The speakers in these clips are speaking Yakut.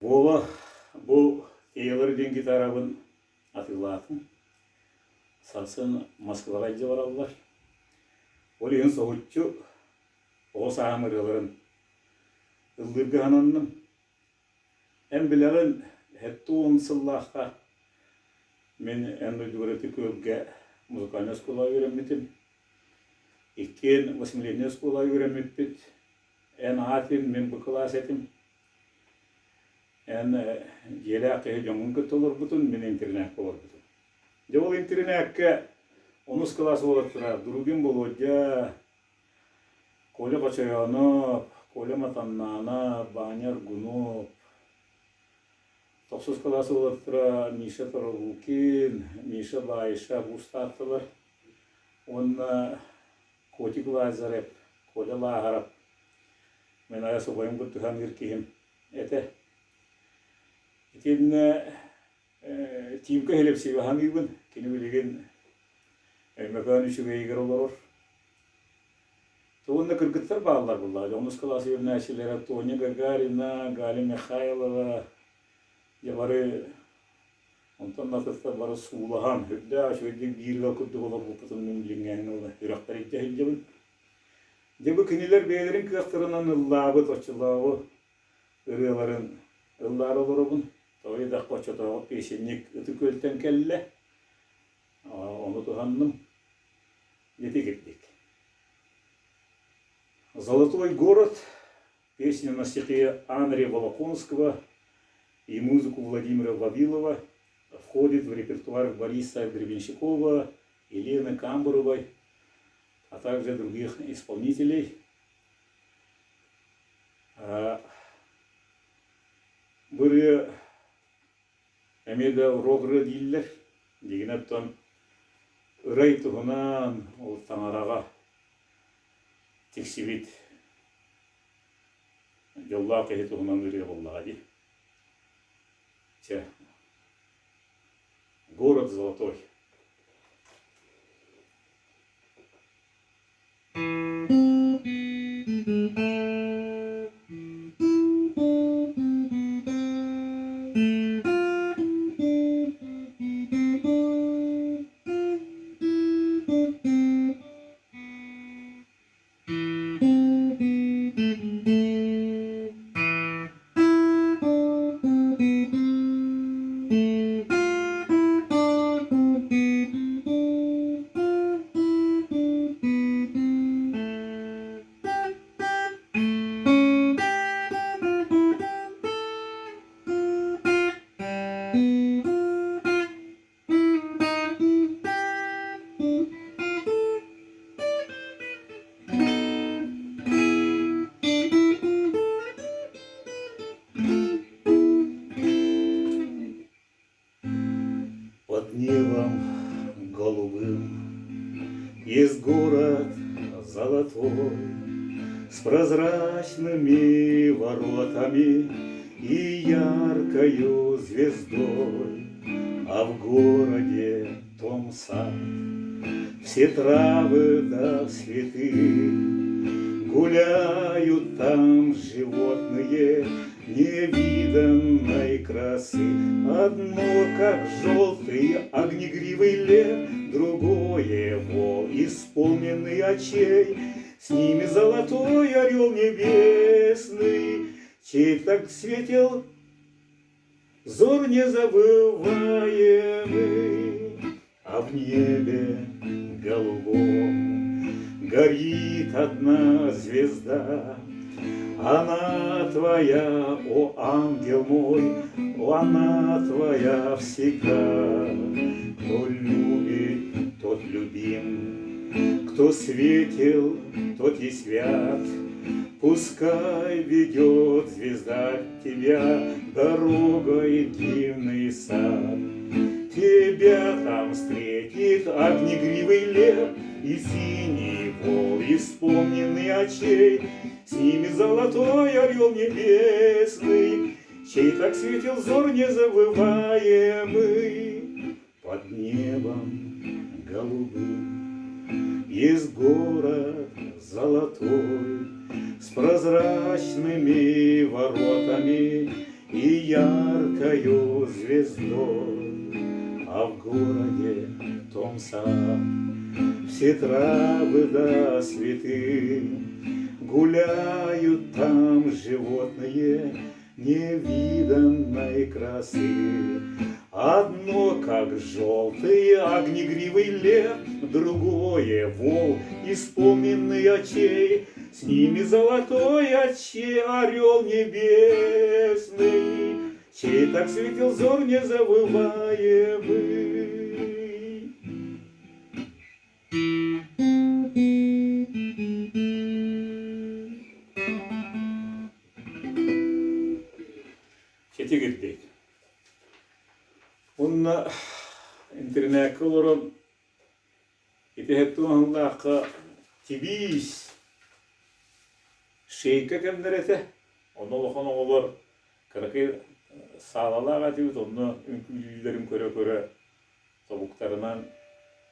Вова, бу Тейлор диэн гитарабын атыылаатым. Сарсын Москваҕа илдьэ бараллар. Ол иһин соһуччу оҕо сааһым ырыаларын ыллыырга сананным. Эн билэҕин, 70 сыллаахха мин эн дойдугар Ытык Күөлгэ музыкальнай оскуолаҕа үөрэммитим. Иккиэн восьмилетнай оскуолаҕа үөрэммиппит. Эн аатын, мин бу кылаас этим. Эн дьиэлээх киһи дьоҥҥун кытта олорбутун, мин интэринээккэ олорбутум. Дьэ ол интэринээккэ онус кылаас уолаттара Другин Болуодьа, Коля Хочойоонов, Коля Матаннаанап, Ваня Аргунов, тохсус кылаас уолаттара Миша Торобукин, Миша Баишев уустааттылар уонна Котик Лазарев, Коля Лааһарап, мин айас убайым кытта саныыр киһим этэ. Итиннэ Тимка Хлебсиева саныыбын, кини билигин Өймөкөөн үчүгэйигэр олорор. Уонна кыргыттар бааллар буоллаҕа. Онус кылаас үөрэнээччилэрэ Тоня Гагарина, Галя Михайлова, дьэ бары онтон атыттар бары суулаһан, үрдээх үчүгэйдик биир ыал курдук олорбуппутун мин билиҥҥээҥҥэ ыла үрэхпэр илдьэ сылдьабын. Дьэ бу кинилэр бэйэлэрин кыахтарынан ыллаабыт оччолооҕу ырыаларын ыллаары олоробун. Тоҕо диэтэххэ оччотооҕу песенник Ытык Күөлтэн кэллэ. Ону туһанным. Ити кирдик. «Золотой город» песня на стихи Андрея Волоконского и музыку Владимира Вавилова входит в репертуар Бориса Гребенщикова, Елены Камбуровой, а также других исполнителей. Бу ырыа эмиэ да рок ырыа дииллэр. Дьигинэ оттон ырай туһунан ол таҥараҕа тиксибит дьоллоох киһи туһунан ырыа буоллаҕа дии. Чэ, город золотой. Под небом голубым Есть город золотой С прозрачными воротами И яркою звездой. А в городе том сад Все травы да цветы Гуляют там животные Невиданной красы. Одно, как желтый огнегривый лев, Другое вол, исполненный очей. С ними золотой орел небесный, Чей так светел взор незабываемый. А в небе голубом горит одна звезда. Она твоя, о ангел мой, о, она твоя всегда. Кто любит, тот любим, кто светел, тот и свят. Пускай ведет звезда тебя дорогой дивный сад. Тебя там встретит огнегривый лев И синий вол, исполненный очей, С ними золотой орел небесный, Чей так светил взор незабываемый. Под небом голубым Есть город золотой С прозрачными воротами. и яркою звездой. А в городе том сад все травы да цветы, Гуляют там животные невиданной красы. Одно, как желтый огнегривый лев, Другое — вол, исполненный очей, С ними золотой очей орел небесный, Чей так светил взор незабываемый. Ситигирдик. Уонна интэринээккэ олорон ити туһалаахха тибиис шейка кэмнэрэ этэ. Онно улахан оҕолор кыракый саалалаах этибит, онно үҥкүүлүүллэрин көрө-көрө тобуктарынан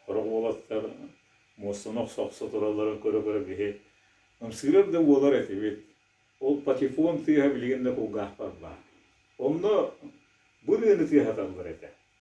сорох уолаттар муостаны охсо-охсо туралларын көрө-көрө биһи ымсыырар да буолар этибит. Ол патефон тыаһа билигин да кулгаахпар баар. Онно бу ырыаны тыаһаталлар этэ.